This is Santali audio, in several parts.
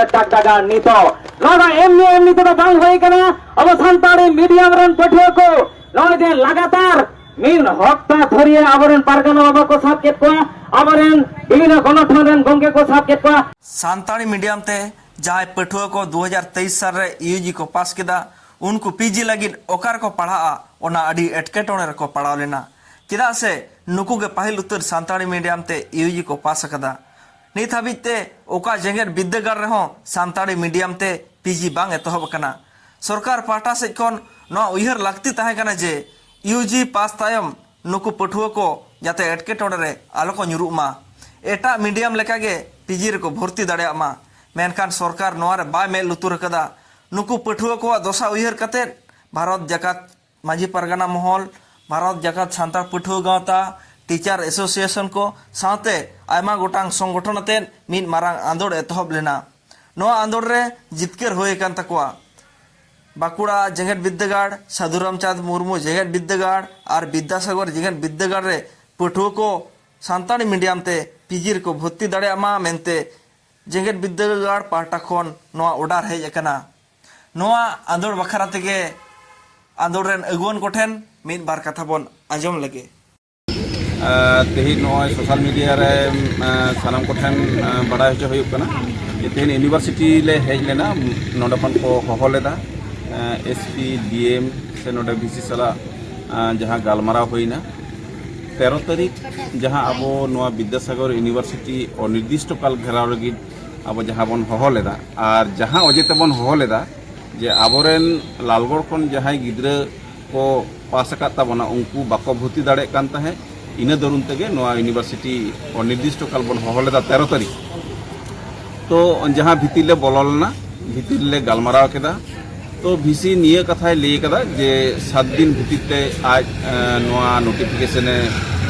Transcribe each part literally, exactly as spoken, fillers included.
ᱴᱟᱠ ᱴᱟᱠᱟ ᱱᱤᱛᱚᱜ᱾ ᱱᱚᱣᱟ ᱫᱚ ᱮᱢᱱᱤ ᱮᱢᱱᱤ ᱛᱮᱫᱚ ᱵᱟᱝ ᱦᱩᱭ ᱠᱟᱱᱟ᱾ ᱟᱵᱚ ᱥᱟᱱᱛᱟᱲᱤ ᱢᱤᱰᱤᱭᱟᱢ ᱨᱮᱱ ᱯᱟᱹᱴᱷᱩᱣᱟᱹ ᱠᱚ ᱱᱚᱜᱼᱚᱭ ᱡᱮ ᱞᱟᱜᱟᱛᱟᱨ ᱢᱤᱫ ᱦᱚᱯᱛᱟ ᱫᱷᱩᱨᱤᱭᱟᱹ ᱟᱵᱚᱨᱮᱱ ᱯᱟᱨᱜᱟᱱᱟ ᱵᱟᱵᱟ ᱠᱚ ᱥᱟᱵ ᱠᱮᱫ ᱠᱚᱣᱟ, ᱟᱵᱚᱨᱮᱱ ᱵᱤᱵᱷᱤᱱᱱᱚ ᱜᱚᱱᱚᱴᱷᱚᱱ ᱨᱮᱱ ᱜᱚᱢᱠᱮ ᱠᱚ ᱥᱟᱵ ᱠᱮᱫ ᱠᱚᱣᱟ᱾ ᱥᱟᱱᱛᱟᱲᱤ ᱢᱤᱰᱤᱭᱟᱢ ᱛᱮ ᱡᱟᱦᱟᱸᱭ ᱯᱟᱹᱴᱷᱩᱣᱟᱹ ᱠᱚ ᱫᱩ ᱦᱟᱡᱟᱨ ᱛᱮᱭᱤᱥ ᱥᱟᱞ ᱨᱮ ᱤᱭᱩ ᱡᱤ ᱠᱚ ᱯᱟᱥ ᱠᱮᱫᱟ, ᱩᱱᱠᱩ ᱯᱤ ᱡᱤ ᱞᱟᱹᱜᱤᱫ ᱚᱠᱟ ᱨᱮᱠᱚ ᱯᱟᱲᱦᱟᱜᱼᱟ, ᱚᱱᱟ ᱟᱹᱰᱤ ᱮᱴᱠᱮᱴᱚᱬᱮ ᱨᱮᱠᱚ ᱯᱟᱲᱟᱣ ᱞᱮᱱᱟ᱾ ᱪᱮᱫᱟᱜ ᱥᱮ ᱱᱩᱠᱩ ᱜᱮ ᱯᱟᱹᱦᱤᱞ ᱩᱛᱟᱹᱨ ᱥᱟᱱᱛᱟᱲᱤ ᱢᱤᱰᱤᱭᱟᱢ ᱛᱮ ᱤᱭᱩ ᱡᱤ ᱠᱚ ᱯᱟᱥ ᱟᱠᱟᱫᱟ᱾ ᱱᱤᱛ ᱦᱟᱹᱵᱤᱡ ᱛᱮ ᱚᱠᱟ ᱡᱮᱜᱮᱛ ᱵᱤᱨᱫᱟᱹᱜᱟᱲ ᱨᱮᱦᱚᱸ ᱥᱟᱱᱛᱟᱲᱤ ᱢᱤᱰᱤᱭᱟᱢ ᱛᱮ ᱯᱤ ᱡᱤ ᱵᱟᱝ ᱮᱛᱚᱦᱚᱵ ᱟᱠᱟᱱᱟ᱾ ᱥᱚᱨᱠᱟᱨ ᱯᱟᱦᱴᱟ ᱥᱮᱫ ᱠᱷᱚᱱ ᱱᱚᱣᱟ ᱩᱭᱦᱟᱹᱨ ᱞᱟᱹᱠᱛᱤ ᱛᱟᱦᱮᱸ ᱠᱟᱱᱟ ᱡᱮ ᱤᱭᱩ ᱡᱤ ᱯᱟᱥ ᱛᱟᱭᱚᱢ ᱱᱩᱠᱩ ᱯᱟᱹᱴᱷᱩᱣᱟᱹ ᱠᱚ ᱡᱟᱛᱮ ᱮᱴᱠᱮᱴᱚᱬᱮ ᱨᱮ ᱟᱞᱚ ᱠᱚ ᱧᱩᱨᱩᱜ ᱢᱟ, ᱮᱴᱟᱜ ᱢᱤᱰᱤᱭᱟᱢ ᱞᱮᱠᱟᱜᱮ ᱯᱤ ᱡᱤ ᱨᱮᱠᱚ ᱵᱷᱚᱨᱛᱤ ᱫᱟᱲᱮᱭᱟᱜ ᱢᱟ᱾ ᱢᱮᱱᱠᱷᱟᱱ ᱥᱚᱨᱠᱟᱨ ᱱᱚᱣᱟ ᱨᱮ ᱵᱟᱭ ᱢᱮᱫ ᱞᱩᱛᱩᱨ ᱟᱠᱟᱫᱟ᱾ ᱱᱩᱠᱩ ᱯᱟᱹᱴᱷᱩᱣᱟᱹ ᱠᱚᱣᱟᱜ ᱫᱚᱥᱟ ᱩᱭᱦᱟᱹᱨ ᱠᱟᱛᱮ ᱵᱷᱟᱨᱚᱛ ᱡᱟᱠᱟᱛ ᱢᱟᱹᱡᱷᱤ ᱯᱟᱨᱜᱟᱱᱟ ᱢᱚᱦᱚᱞ, ᱵᱷᱟᱨᱚᱛ ᱡᱟᱠᱟᱛ ᱥᱟᱱᱛᱟᱲ ᱯᱟᱹᱴᱷᱩᱣᱟᱹ ᱜᱟᱶᱛᱟ, ᱴᱤᱪᱟᱨ ᱮᱥᱳᱥᱤᱭᱮᱥᱚᱱ ᱠᱚ ᱥᱟᱶᱛᱮ ᱟᱭᱢᱟ ᱜᱚᱴᱟᱝ ᱥᱚᱝᱜᱚᱴᱷᱚᱱ ᱟᱛᱮ ᱢᱤᱫ ᱢᱟᱨᱟᱝ ᱟᱸᱫᱳᱲ ᱮᱛᱚᱦᱚᱵ ᱞᱮᱱᱟ᱾ ᱱᱚᱣᱟ ᱟᱸᱫᱳᱲ ᱨᱮ ᱡᱤᱛᱠᱟᱹᱨ ᱦᱩᱭ ᱟᱠᱟᱱ ᱛᱟᱠᱚᱣᱟ᱾ ᱵᱟᱸᱠᱩᱲᱟ ᱡᱮᱜᱮᱛ ᱵᱤᱨᱫᱟᱹᱜᱟᱲ, ᱥᱟᱹᱫᱷᱩ ᱨᱟᱢᱪᱟᱸᱫᱽ ᱢᱩᱨᱢᱩ ᱡᱮᱜᱮᱛ ᱵᱤᱨᱫᱟᱹᱜᱟᱲ ᱟᱨ ᱵᱤᱫᱽᱫᱟᱥᱟᱜᱚᱨ ᱡᱮᱜᱮᱛ ᱵᱤᱨᱫᱟᱹᱜᱟᱲ ᱨᱮ ᱯᱟᱹᱴᱷᱩᱣᱟᱹ ᱠᱚ ᱥᱟᱱᱛᱟᱲᱤ ᱢᱤᱰᱤᱭᱟᱢ ᱛᱮ ᱯᱤ ᱡᱤ ᱨᱮᱠᱚ ᱵᱷᱚᱨᱛᱤ ᱫᱟᱲᱮᱭᱟᱜ ᱢᱟ ᱢᱮᱱᱛᱮ ᱡᱮᱜᱮᱛ ᱵᱤᱨᱫᱟᱹᱜᱟᱲ ᱯᱟᱦᱴᱟ ᱠᱷᱚᱱ ᱱᱚᱣᱟ ᱚᱰᱟᱨ ᱦᱮᱡ ᱟᱠᱟᱱᱟ᱾ ᱱᱚᱣᱟ ᱟᱸᱫᱳᱲ ᱵᱟᱠᱷᱨᱟ ᱛᱮᱜᱮ ᱟᱸᱫᱳᱲ ᱨᱮᱱ ᱟᱹᱜᱩᱣᱟᱹᱱ ᱠᱚᱴᱷᱮᱱ ᱢᱤᱫ ᱵᱟᱨ ᱠᱟᱛᱷᱟ ᱵᱚᱱ ᱟᱸᱡᱚᱢ ᱞᱮᱜᱮ᱾ ᱟᱨ ᱛᱮᱦᱮᱧ ᱱᱚᱜᱼᱚᱭ ᱥᱳᱥᱟᱞ ᱢᱤᱰᱤᱭᱟ ᱨᱮ, ᱟᱨ ᱥᱟᱱᱟᱢ ᱠᱚᱴᱷᱮᱱ, ᱟᱨ ᱵᱟᱰᱟᱭ ᱦᱚᱪᱚ ᱦᱩᱭᱩᱜ ᱠᱟᱱᱟ ᱡᱮ ᱛᱮᱦᱮᱧ ᱤᱭᱩᱱᱤᱵᱷᱟᱨᱥᱤᱴᱤ ᱞᱮ ᱦᱮᱡ ᱞᱮᱱᱟ, ᱱᱚᱰᱮ ᱠᱷᱚᱱ ᱠᱚ ᱦᱚᱦᱚ ᱞᱮᱫᱟ, ᱟᱨ ᱮᱥ ᱯᱤ, ᱰᱤ ᱮᱢ ᱥᱮ ᱱᱚᱰᱮ ᱵᱷᱤ ᱥᱤ ᱥᱟᱞᱟᱜ, ᱟᱨ ᱡᱟᱦᱟᱸ ᱜᱟᱞᱢᱟᱨᱟᱣ ᱦᱩᱭᱱᱟ, ᱛᱮᱨᱚ ᱛᱟᱹᱨᱤᱠᱷ ᱡᱟᱦᱟᱸ ᱟᱵᱚ ᱱᱚᱣᱟ ᱵᱤᱫᱽᱫᱟᱥᱟᱜᱚᱨ ᱤᱭᱩᱱᱤᱵᱷᱟᱨᱥᱤᱴᱤ ᱚᱱᱤᱨᱫᱤᱥᱴᱚ ᱠᱟᱞ ᱜᱷᱮᱨᱟᱣ ᱞᱟᱹᱜᱤᱫ ᱟᱵᱚ ᱡᱟᱦᱟᱸ ᱵᱚᱱ ᱦᱚᱦᱚ ᱞᱮᱫᱟ, ᱟᱨ ᱡᱟᱦᱟᱸ ᱚᱡᱮ ᱛᱮᱵᱚᱱ ᱦᱚᱦᱚ ᱞᱮᱫᱟ ᱡᱮ ᱟᱵᱚᱨᱮᱱ ᱞᱟᱞᱜᱚᱲ ᱠᱷᱚᱱ ᱡᱟᱦᱟᱸᱭ ᱜᱤᱫᱽᱨᱟᱹ ᱠᱚ ᱯᱟᱥ ᱟᱠᱟᱫ ᱛᱟᱵᱚᱱᱟ, ᱩᱱᱠᱩ ᱵᱟᱠᱚ ᱵᱷᱚᱨᱛᱤ ᱫᱟᱲᱮᱭᱟᱜ ᱠᱟᱱ ᱛᱟᱦᱮᱸᱫ᱾ ᱤᱱᱟᱹ ᱫᱟᱹᱨᱩᱱ ᱛᱮᱜᱮ ᱱᱚᱣᱟ ᱤᱭᱩᱱᱤᱵᱷᱟᱨᱥᱤᱴᱤ ᱚᱱᱤᱨᱫᱤᱥᱴᱚ ᱠᱟᱞ ᱵᱚᱱ ᱦᱚᱦᱚ ᱞᱮᱫᱟ ᱛᱮᱨᱚ ᱛᱟᱹᱨᱤᱠᱷ᱾ ᱛᱚ ᱡᱟᱦᱟᱸ ᱵᱷᱤᱛᱤᱨ ᱞᱮ ᱵᱚᱞᱚ ᱞᱮᱱᱟ, ᱵᱷᱤᱛᱤᱨ ᱞᱮ ᱜᱟᱞᱢᱟᱨᱟᱣ ᱠᱮᱫᱟ᱾ ᱛᱚ ᱵᱷᱤ ᱥᱤ ᱱᱤᱭᱟᱹ ᱠᱟᱛᱷᱟᱭ ᱞᱟᱹᱭ ᱠᱟᱫᱟ ᱡᱮ ᱥᱟᱛ ᱫᱤᱱ ᱵᱷᱤᱛᱤᱨ ᱛᱮ ᱟᱡ, ᱮ, ᱱᱚᱣᱟ ᱱᱳᱴᱤᱯᱷᱤᱠᱮᱥᱚᱱᱮ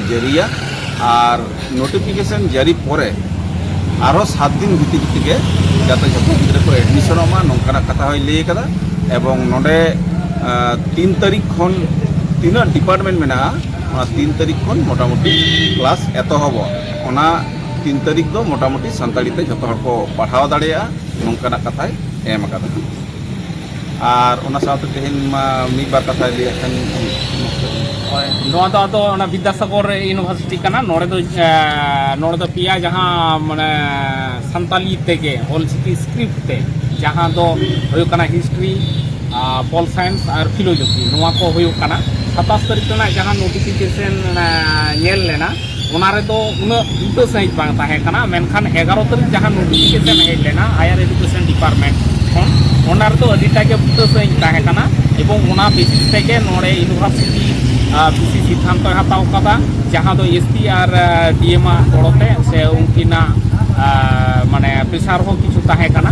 ᱡᱟᱹᱨᱤᱭᱟ, ᱟᱨ ᱱᱳᱴᱤᱯᱷᱤᱠᱮᱥᱚᱱ ᱡᱟᱹᱨᱤ ᱯᱚᱨᱮ ᱟᱨᱦᱚᱸ ᱥᱟᱛ ᱫᱤᱱ ᱵᱷᱤᱛᱤᱨ ᱛᱮᱜᱮ ᱡᱟᱛᱮ ᱡᱷᱚᱛᱚ ᱜᱤᱫᱽᱨᱟᱹ ᱠᱚ ᱮᱰᱢᱤᱥᱚᱱᱚᱜ ᱢᱟ, ᱱᱚᱝᱠᱟᱱᱟᱜ ᱠᱟᱛᱷᱟ ᱦᱚᱸᱭ ᱞᱟᱹᱭ ᱠᱟᱫᱟ᱾ ᱮᱵᱚᱝ ᱱᱚᱰᱮ, ᱮ, ᱛᱤᱱ ᱛᱟᱹᱨᱤᱠᱷ ᱠᱷᱚᱱ ᱛᱤᱱᱟᱹᱜ ᱰᱤᱯᱟᱨᱴᱢᱮᱱᱴ ᱢᱮᱱᱟᱜᱼᱟ, ᱚᱱᱟ ᱛᱤᱱ ᱛᱟᱹᱨᱤᱠᱷ ᱠᱷᱚᱱ ᱢᱚᱴᱟᱢᱩᱴᱤ ᱠᱞᱟᱥ ᱮᱛᱚᱦᱚᱵᱚᱜᱼᱟ᱾ ᱚᱱᱟ ᱛᱤᱱ ᱛᱟᱹᱨᱤᱠᱷ ᱫᱚ ᱢᱚᱴᱟᱢᱩᱴᱤ ᱥᱟᱱᱛᱟᱲᱤ ᱛᱮ ᱡᱷᱚᱛᱚ ᱦᱚᱲ ᱠᱚ ᱯᱟᱲᱦᱟᱣ ᱫᱟᱲᱮᱭᱟᱜᱼᱟ, ᱱᱚᱝᱠᱟᱱᱟᱜ ᱠᱟᱛᱷᱟᱭ ᱮᱢ ᱟᱠᱟᱫᱟ᱾ ᱟᱨ ᱚᱱᱟ ᱥᱟᱶᱛᱮ ᱛᱮᱦᱮᱧ ᱢᱟ ᱢᱤᱫ ᱵᱟᱨ ᱠᱟᱛᱷᱟᱭ ᱞᱟᱹᱭᱟᱜ ᱠᱟᱱ᱾ ᱦᱳᱭ, ᱱᱚᱣᱟ ᱫᱚ ᱟᱫᱚ ᱚᱱᱟ ᱵᱤᱫᱽᱫᱟᱥᱟᱜᱚᱨ ᱤᱭᱩᱱᱤᱵᱷᱟᱨᱥᱤᱴᱤ ᱠᱟᱱᱟ᱾ ᱱᱚᱰᱮ ᱫᱚ ᱮ, ᱱᱚᱰᱮ ᱫᱚ ᱯᱮᱭᱟ ᱡᱟᱦᱟᱸ ᱢᱟᱱᱮ ᱥᱟᱱᱛᱟᱞᱤ ᱛᱮᱜᱮ ᱚᱞᱪᱤᱠᱤ ᱥᱠᱨᱤᱯᱴ ᱛᱮ ᱡᱟᱦᱟᱸ ᱫᱚ ᱦᱩᱭᱩᱜ ᱠᱟᱱᱟ ᱦᱤᱥᱴᱨᱤ, ᱯᱚᱞ ᱥᱟᱭᱮᱱᱥ ᱟᱨ ᱯᱷᱤᱞᱳᱡᱚᱯᱷᱤ, ᱱᱚᱣᱟ ᱠᱚ ᱦᱩᱭᱩᱜ ᱠᱟᱱᱟ᱾ ᱥᱟᱛᱟᱥ ᱛᱟᱹᱨᱤᱠᱷ ᱨᱮᱱᱟᱜ ᱡᱟᱦᱟᱸ ᱱᱳᱴᱤᱯᱷᱤᱠᱮᱥᱚᱱ ᱧᱮᱞ ᱞᱮᱱᱟ, ᱚᱱᱟ ᱨᱮᱫᱚ ᱩᱱᱟᱹᱜ ᱵᱩᱴᱟᱹ ᱥᱟᱺᱦᱤᱡ ᱵᱟᱝ ᱛᱟᱦᱮᱸ ᱠᱟᱱᱟ, ᱢᱮᱱᱠᱷᱟᱱ ᱮᱜᱟᱨᱚ ᱛᱟᱹᱨᱤᱠᱷ ᱡᱟᱦᱟᱸ ᱱᱳᱴᱤᱯᱷᱤᱠᱮᱥᱚᱱ ᱦᱮᱡ ᱞᱮᱱᱟ ᱦᱟᱭᱟᱨ ᱮᱰᱩᱠᱮᱥᱚᱱ ᱰᱤᱯᱟᱨᱴᱢᱮᱱᱴ ᱠᱷᱚᱱ, ᱚᱱᱟ ᱨᱮᱫᱚ ᱟᱹᱰᱤᱴᱟ ᱜᱮ ᱵᱩᱴᱟᱹ ᱥᱟᱺᱦᱤᱡ ᱛᱟᱦᱮᱸ ᱠᱟᱱᱟ᱾ ᱮᱵᱚᱝ ᱚᱱᱟ ᱵᱮᱥᱤᱥ ᱛᱮᱜᱮ ᱱᱚᱰᱮ ᱤᱭᱩᱱᱤᱵᱷᱟᱨᱥᱤᱴᱤ ᱵᱤᱥᱤ ᱥᱤᱫᱽᱫᱷᱟᱱᱛᱚᱭ ᱦᱟᱛᱟᱣ ᱠᱟᱫᱟ, ᱡᱟᱦᱟᱸ ᱫᱚ ᱮᱥ ᱯᱤ ᱟᱨ ᱰᱤ ᱮᱢ ᱟᱜ ᱜᱚᱲᱚᱛᱮ ᱥᱮ ᱩᱱᱠᱤᱱᱟᱜ ᱢᱟᱱᱮ ᱯᱨᱮᱥᱟᱨ ᱦᱚᱸ ᱠᱤᱪᱷᱩ ᱛᱟᱦᱮᱸ ᱠᱟᱱᱟ᱾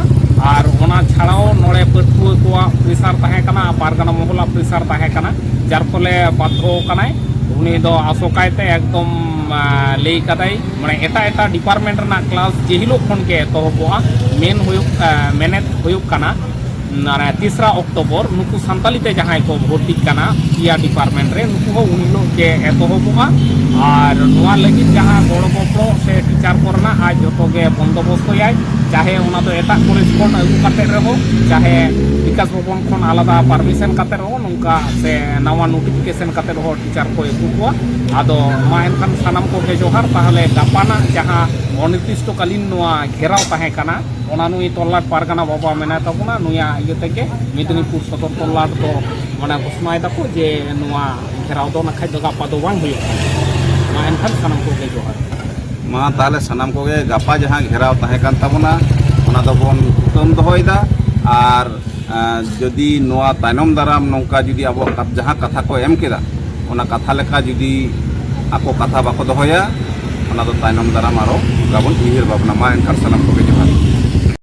ᱟᱨ ᱚᱱᱟ ᱪᱷᱟᱲᱟᱣ ᱱᱚᱰᱮ ᱯᱟᱹᱴᱷᱩᱣᱟᱹ ᱠᱚᱣᱟᱜ ᱯᱨᱮᱥᱟᱨ ᱛᱟᱦᱮᱸ ᱠᱟᱱᱟ, ᱯᱟᱨᱜᱟᱱᱟ ᱢᱚᱦᱚᱞᱟᱜ ᱯᱨᱮᱥᱟᱨ ᱛᱟᱦᱮᱸ ᱠᱟᱱᱟ, ᱡᱟᱨ ᱯᱷᱚᱞᱮ ᱵᱟᱫᱽᱫᱷᱚ ᱠᱟᱱᱟᱭ᱾ ᱩᱱᱤ ᱫᱚ ᱟᱥᱚᱠᱟᱭᱛᱮ ᱮᱠᱫᱚᱢ ᱞᱟᱹᱭ ᱠᱟᱫᱟᱭ, ᱢᱟᱱᱮ ᱮᱴᱟᱜ ᱮᱴᱟᱜ ᱰᱤᱯᱟᱨᱴᱢᱮᱱᱴ ᱨᱮᱱᱟᱜ ᱠᱞᱟᱥ ᱡᱮ ᱦᱤᱞᱳᱜ ᱠᱷᱚᱱ ᱜᱮ ᱮᱛᱚᱦᱚᱵᱚᱜᱼᱟ᱾ ᱢᱮᱱ ᱦᱩᱭᱩᱜ ᱢᱮᱱᱮᱛ ᱦᱩᱭᱩᱜ ᱠᱟᱱᱟ ᱢᱟᱱᱮ ᱛᱮᱥᱨᱟ ᱚᱠᱴᱳᱵᱚᱨ ᱱᱩᱠᱩ ᱥᱟᱱᱛᱟᱞᱤ ᱛᱮ ᱡᱟᱦᱟᱸᱭ ᱠᱚ ᱵᱷᱚᱨᱛᱤᱜ ᱠᱟᱱᱟ ᱯᱮᱭᱟ ᱰᱤᱯᱟᱨᱴᱢᱮᱱᱴ ᱨᱮ, ᱱᱩᱠᱩ ᱦᱚᱸ ᱩᱱ ᱦᱤᱞᱳᱜ ᱜᱮ ᱮᱛᱚᱦᱚᱵᱚᱜᱼᱟ᱾ ᱟᱨ ᱱᱚᱣᱟ ᱞᱟᱹᱜᱤᱫ ᱡᱟᱦᱟᱸ ᱜᱚᱲᱚ ᱜᱚᱯᱚᱲᱚ ᱥᱮ ᱴᱤᱪᱟᱨ ᱠᱚᱨᱮᱱᱟᱜ ᱟᱡ ᱡᱚᱛᱚ ᱜᱮ ᱵᱚᱱᱫᱳᱵᱚᱥᱛᱚᱭᱟᱭ, ᱪᱟᱦᱮ ᱚᱱᱟ ᱫᱚ ᱮᱴᱟᱜ ᱠᱚᱞᱮᱡᱽ ᱠᱷᱚᱱ ᱟᱹᱜᱩ ᱠᱟᱛᱮ ᱨᱮᱦᱚᱸ, ᱪᱟᱦᱮ ᱵᱤᱠᱟᱥ ᱵᱷᱚᱵᱚᱱ ᱠᱷᱚᱱ ᱟᱞᱟᱫᱟ ᱯᱟᱨᱢᱤᱥᱚᱱ ᱠᱟᱛᱮ ᱨᱮᱦᱚᱸ, ᱱᱚᱝᱠᱟ ᱥᱮ ᱱᱟᱣᱟ ᱱᱳᱴᱤᱯᱷᱤᱠᱮᱥᱚᱱ ᱠᱟᱛᱮ ᱨᱮᱦᱚᱸ ᱴᱤᱪᱟᱨ ᱠᱚ ᱟᱹᱜᱩ ᱠᱚᱣᱟ᱾ ᱟᱫᱚ ᱢᱟ ᱮᱱᱠᱷᱟᱱ ᱥᱟᱱᱟᱢ ᱠᱚᱜᱮ ᱡᱚᱦᱟᱨ᱾ ᱛᱟᱦᱚᱞᱮ ᱜᱟᱯᱟᱱᱟᱜ ᱡᱟᱦᱟᱸ ᱚᱱᱤᱨᱫᱤᱥᱴᱚᱠᱟᱞᱤᱱ ᱱᱚᱣᱟ ᱜᱷᱮᱨᱟᱣ ᱛᱟᱦᱮᱸ ᱠᱟᱱᱟ, ᱚᱱᱟ ᱱᱩᱭ ᱛᱚᱞᱞᱟᱴ ᱯᱟᱨᱜᱟᱱᱟ ᱵᱟᱵᱟ ᱢᱮᱱᱟᱭ ᱛᱟᱵᱚᱱᱟ, ᱱᱩᱭᱟᱜ ᱤᱭᱟᱹ ᱛᱮᱜᱮ ᱢᱮᱫᱽᱱᱤᱯᱩᱨ ᱥᱚᱫᱚᱨ ᱛᱚᱞᱞᱟᱴ ᱫᱚ ᱢᱟᱱᱮ ᱜᱷᱳᱥᱚᱱᱟᱭ ᱫᱟᱠᱚ ᱡᱮ ᱱᱚᱣᱟ ᱜᱷᱮᱨᱟᱣ ᱫᱚ ᱱᱟᱠᱷᱟᱡ ᱫᱚ ᱜᱟᱯᱟ ᱫᱚ ᱵᱟᱝ ᱦᱩᱭᱩᱜ ᱠᱟᱱᱟ᱾ ᱢᱟ ᱮᱱᱠᱷᱟᱱ ᱥᱟᱱᱟᱢ ᱠᱚᱜᱮ ᱡᱚᱦᱟᱨ᱾ ᱢᱟ ᱛᱟᱦᱚᱞᱮ ᱥᱟᱱᱟᱢ ᱠᱚᱜᱮ ᱜᱟᱯᱟ ᱡᱟᱦᱟᱸ ᱜᱷᱮᱨᱟᱣ ᱛᱟᱦᱮᱸ ᱠᱟᱱ ᱛᱟᱵᱚᱱᱟ, ᱚᱱᱟ ᱫᱚᱵᱚᱱ ᱠᱩᱴᱟᱹᱢ ᱫᱚᱦᱚᱭᱮᱫᱟ᱾ ᱟᱨ ᱟᱨ ᱡᱩᱫᱤ ᱱᱚᱣᱟ ᱛᱟᱭᱱᱚᱢ ᱫᱟᱨᱟᱢ ᱱᱚᱝᱠᱟ ᱡᱩᱫᱤ ᱟᱵᱚᱣᱟᱜ ᱠᱟᱛ- ᱡᱟᱦᱟᱸ ᱠᱟᱛᱷᱟ ᱠᱚ ᱮᱢ ᱠᱮᱫᱟ, ᱚᱱᱟ ᱠᱟᱛᱷᱟ ᱞᱮᱠᱟ ᱡᱩᱫᱤ ᱟᱠᱚ ᱠᱟᱛᱷᱟ ᱵᱟᱠᱚ ᱫᱚᱦᱚᱭᱟ, ᱚᱱᱟ ᱫᱚ ᱛᱟᱭᱱᱚᱢ ᱫᱟᱨᱟᱢ ᱟᱨᱚ ᱚᱱᱠᱟ ᱵᱚᱱ ᱩᱭᱦᱟᱹᱨ ᱵᱷᱟᱵᱽᱱᱟ ᱢᱟ᱾ ᱮᱱᱠᱷᱟᱱ ᱥᱟᱱᱟᱢ ᱠᱚᱜᱮ ᱡᱚᱦᱟᱨ᱾